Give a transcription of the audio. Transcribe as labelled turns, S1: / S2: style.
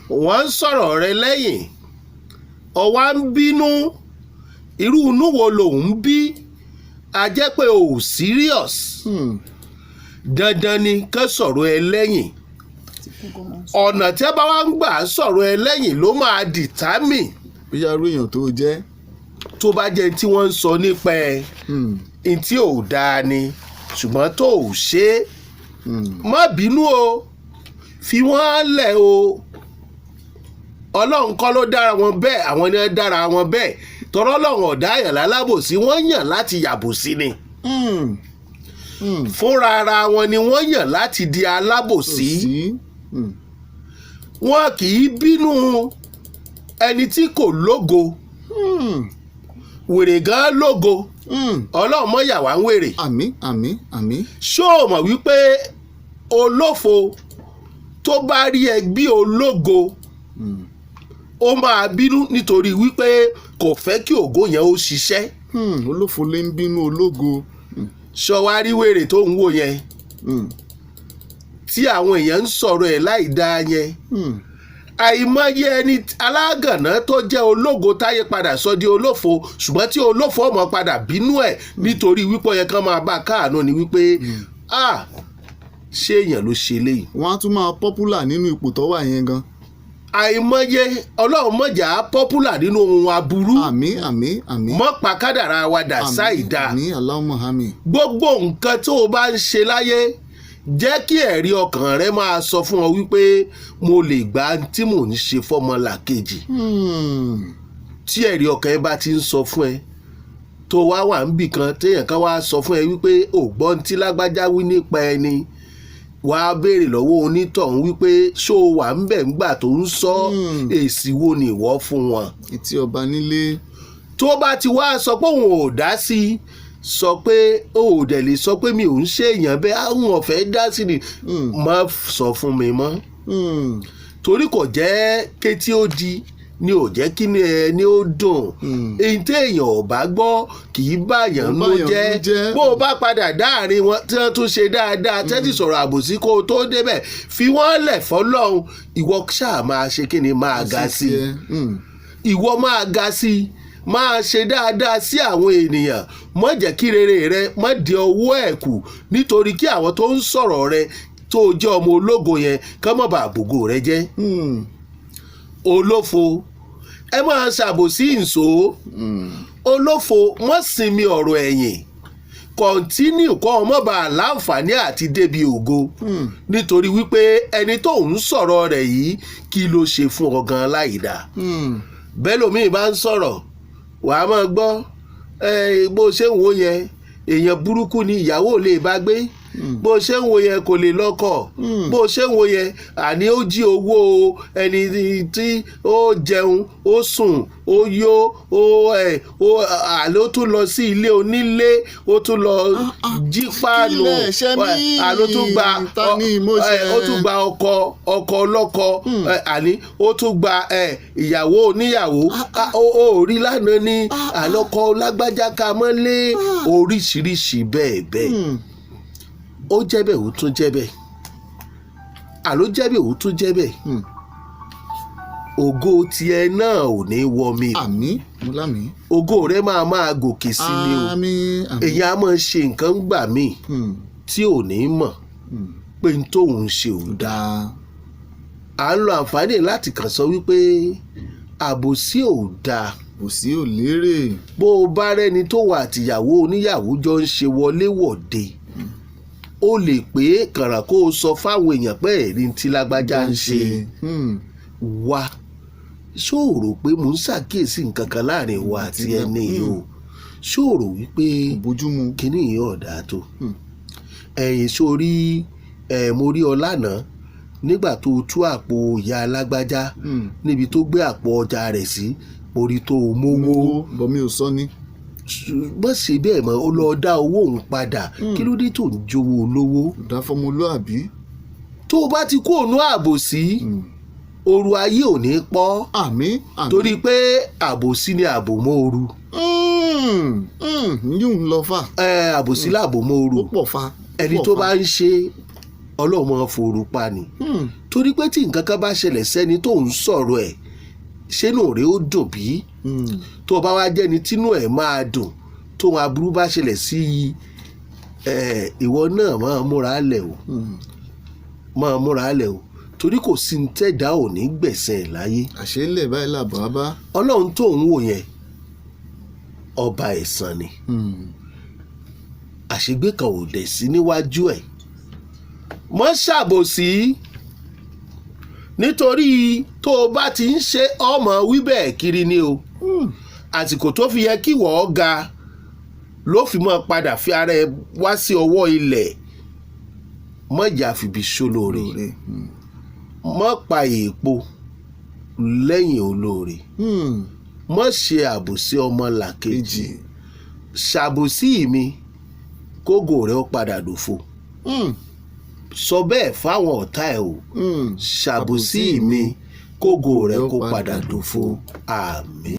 S1: Wọ́n ń sọ̀rọ̀ rẹ lẹ́yìn, ó wá ń bínú. Irú inú wo lòun ń bí? A jẹ́ pé o ò serious. Dandan ni kán sọ̀rọ̀ ẹ lẹ́yìn. Ọ̀nà tí a bá wá ń gbà sọ̀rọ̀ ẹ lẹ́yìn ló máa determine
S2: bóyá irú èèyàn tó jẹ́.
S1: Tó bá jẹ́ tí wọ́n ń sọ nípa ẹ n tí ò dáa ni, ṣùgbọ́n tó ò ṣe é, má bínú o, fi wọ́n lẹ̀ o. Ọlọ́run kọ́ ló dára wọn bẹ́ẹ̀, àwọn ni wọ́n dára wọn bẹ́ẹ̀. Tọ́rọ́ Ọlọ́run ọ̀dá yàn lálábòsí, wọ́n yàn láti yàbòsí ni. Fúnra ara wọn ni wọ́n yàn láti di alábòsí.
S2: Sí.
S1: Wọn kì í bínú ẹni tí kò lógo. Wèrè gan lógo. Ọlọ́run mọ̀ yà wá ń wèrè.
S2: Àmín, àmín, àmín.
S1: Ṣó o mọ̀ wípé olófo tó bá rí ẹgbẹ́ ológo, ó máa bínú nítorí wípé kò fẹ́ kí ògo yẹn ó ṣiṣẹ́?
S2: Olófo lè ń bínú ológo.
S1: Ṣọ wá rí wèrè tó ń wò yẹn tí àwọn èèyàn ń sọ̀rọ̀ ẹ̀ láì dáa yẹn, àìmọye ẹni alágànná tó jẹ́ ológo táyé padà sọ di olófo, ṣùgbọ́n tí olófo ọmọ padà bínú ẹ̀ nítorí wípé ó yẹ kán máa bá a káàánú ni wípé, ah, ṣé èèyàn ló ṣe léyìí?
S2: Wọ́n á tún máa popular nínú ipò tó wà yẹn gan.
S1: Àìmọye. Ọlọ́run mọ̀jà popular nínú ohun aburú.
S2: Àmín, àmín, àmín.
S1: Mọ́ pa kádàrá wa dà sáìdá.
S2: Àmín, Allahumma àmín.
S1: Gbogbo nǹkan tó o bá ń ṣe láyé, jẹ́ kí ẹ̀rí ọkàn rẹ máa sọ fún ọ wípé mo lè gbà tí mò ń ṣe fọ́mọlàkejì. Tí ẹ̀rí ọkàn ẹ bá ti ń sọ fún ẹ, tó wá wà níbì kan, téèyàn kan wá sọ fún ẹ wípé ò gbọ́n tí lágbájá wí nípa ẹni, wàá béèrè lọ́wọ́ onítọ̀hún wípé ṣó o wà ń bẹ̀ ńgbà tó ń sọ? Èsì wo ni ìwọ fún wọn?
S2: Etí ọba nílé.
S1: Tó bá ti wá sọ pé òun ò dá sí i, sọ pé o ò dẹ̀ lè sọ pé mi ò ń ṣe èèyàn bẹ́ẹ̀, àwọn ọ̀fẹ́ dá sí ni, má sọ fún mi mọ́, torí kò jẹ́ kétí ó di ni ò jẹ́ kí ni ẹ ní ó dùn. Èyí téèyàn ò bá gbọ́ kì í báyàn
S2: Kò
S1: ló
S2: báyàn
S1: jẹ́.
S2: nú jẹ́.
S1: Bó o bá padà dáàrin wọn tí wọ́n tún ṣe dáadáa, tí wọ́n ti sọ̀rọ̀ àbòsí kó o tó débẹ̀, fi wọ́n lẹ̀ fọlọ́run. Ìwọ ṣáà máa ṣe kí ni, máa ga sí i. Ìwọ máa ga sí i, máa ṣe dáadáa sí àwọn ènìyàn. Má jẹ́ kí rere rẹ má di ọwọ́ ẹ̀ kù, nítorí kí àwọn tó ń sọ̀rọ̀ rẹ tó jẹ́ ọmọ ológo yẹn kán má bàa bògo rẹ jẹ́. Olófo, ẹ máa ṣàbòsí ìṣó. Olófo, má sinmi ọ̀rọ̀ ẹ̀yìn. Continue kọ́ ọmọ bá a láǹfààní àti débi ògo, nítorí wípé ẹni tó ń sọ̀rọ̀ rẹ̀ yìí, kí ló ṣe fún ọ gan láì dáa? Bẹ́ẹ̀ lómi bá ń sọ̀rọ̀, wàá máa gbọ́ ẹ, bó ṣe ń wo yẹn, èèyàn burúkú ni, ìyàwó lè bá gbé. Bó ṣe ń wo yẹn, kò lè lọ́kọ. Bó ṣe ń wo yẹn, àní ó jí owó ẹni tí ó jẹun, ó sùn, ó yó, ó ẹ ó àló, ó tún lọ sí ilé onílé, ó tún lọ jí páànù.
S2: Kí lẹ̀ ṣe mí?
S1: Àló tún gba
S2: Ta ni mo ṣe?
S1: Ó tún gba ọkọ ọkọ ọlọ́kọ ẹ, àní ó tún gba ìyàwó oníyàwó. Ó rí lánàá ní àlọ́kọ lágbájá ká mọ́lé, oríṣiríṣi bẹ́ẹ̀ bẹ́ẹ̀. Ó jẹ́ bẹ́ẹ̀, ó tún jẹ́ bẹ́ẹ̀, àló jẹ́ bẹ́ẹ̀, ó tún jẹ́ bẹ́ẹ̀. Ògo tiẹ̀ náà ò ní wọ mi.
S2: Àmín, mo lámì.
S1: Ògo rẹ máa máa gòkè sí ni o.
S2: Àmín, àmín.
S1: Èyí á máa ṣe nǹkan gbà míì tí ò ní mọ̀ pé n tóun ṣe ò dáa.
S2: Dáa.
S1: À ń lo àǹfààní láti kàn sọ wípé àbòsí ò dáa.
S2: Kò sí ò lérè.
S1: Bó o bá rẹ́ni tó wà àtìyàwó oníyàwó jọ ń ṣe wọléwọ̀de, ó lè pé kàrà kó o sọ fáwọn èèyàn pé ẹ̀rí tí lágbájá ń ṣe wá. Ṣó o rò pé mò ń ṣàkíyèsí nǹkan kan láàrin wa àti ẹni yìí o? Ṣó o rò wípé
S2: Kò bójúmu.
S1: kíní yìí ọ̀dà tó ẹ̀yìn sórí ẹ̀? Mo rí ọ lánàá nígbà tó o tú àpò ìyá alágbájá níbi tó gbé àpò ọjà rẹ̀ sí, mo rí tó o mówó.
S2: Owó bọ̀ mi ò sọ ni.
S1: Má ṣe bẹ́ẹ̀ mọ́. Ó lọ dá owó òun padà. Kí ló dé tó ń jowó olówó?
S2: Kò dá fọmọlúàbí.
S1: Tó o bá ti kó òun àbòsí, oru ayé ò ní pọ́.
S2: Àmín, àmín.
S1: Torí pé àbòsí ni àbò mọ́ oru.
S2: Yóò ń lọ fà.
S1: Ẹ, àbòsí làbò mọ́ oru.
S2: Ó pọ̀ fa.
S1: Ẹni
S2: Ó pọ̀
S1: tó
S2: fa.
S1: bá ń ṣe Ọlọ́run máa forú pa ni. Torí pé tí nǹkan kan bá ṣẹlẹ̀ sẹ́ni tó ń sọ̀rọ̀ ẹ̀, ṣénú rẹ̀ ó dùn bí? Tó o bá wá jẹ́ni tínú ẹ̀ máa dùn tóun aburú bá ṣẹlẹ̀ sí i, ẹ̀, ìwọ náà máa múra lẹ̀ o. Máa múra lẹ̀ o, torí kò sí ní tẹ̀dá ò ní gbẹ̀sẹ̀ ẹ̀ láyé.
S2: Àṣẹ ńlẹ̀ báyìí làbọ̀ á bá.
S1: Ọlọ́run tó ń wò yẹn, ọba ẹ̀san ni. Àṣegbé kan ò dẹ̀ sí níwájú ẹ̀. Mọ́ ṣàbòsí, nítorí tó o bá ti ń ṣe ọmọ wíbẹ̀ kiri ni o. Àsìkò tó fi yẹ kí wọ́n ga ló fi mọ́ padà fi ara ẹ wá sí ọwọ́ ilẹ̀. Mọ̀jà fìbí ṣolóore.
S2: Lóore.
S1: Mọ́ pa èèpo lẹ́yìn olóore. Mọ́ ṣe àbòsí ọmọ làkejì.
S2: Kejì.
S1: Ṣàbòsí mi, kógò rẹ ó padà dòfo. Sọ bẹ́ẹ̀ fáwọn ọ̀tá ẹ̀ o. Ṣàbòsí mi, kógò rẹ kó padà dòfo. Àmín.